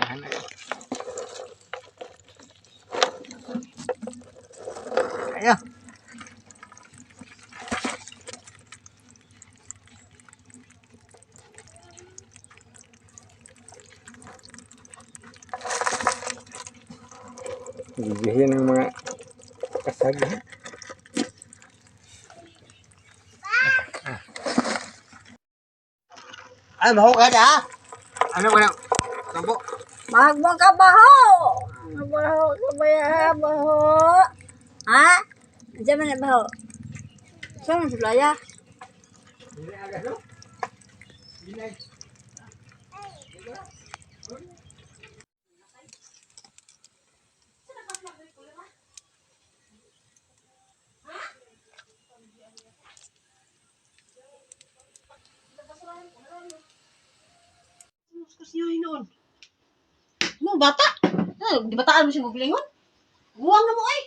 Unahan na. Ayo. Gigihin ang mga kasag. Ay, maho ka na, ha? Ano ba na? Sambo. Magmo ka baho. Baho ka ba ya, baho? Ha? Diyan man na baho. Saan man sulaya? Kus niyo noon. Mo bata. Ano, di bataan mo siya gulingon? Buwang na mo ay.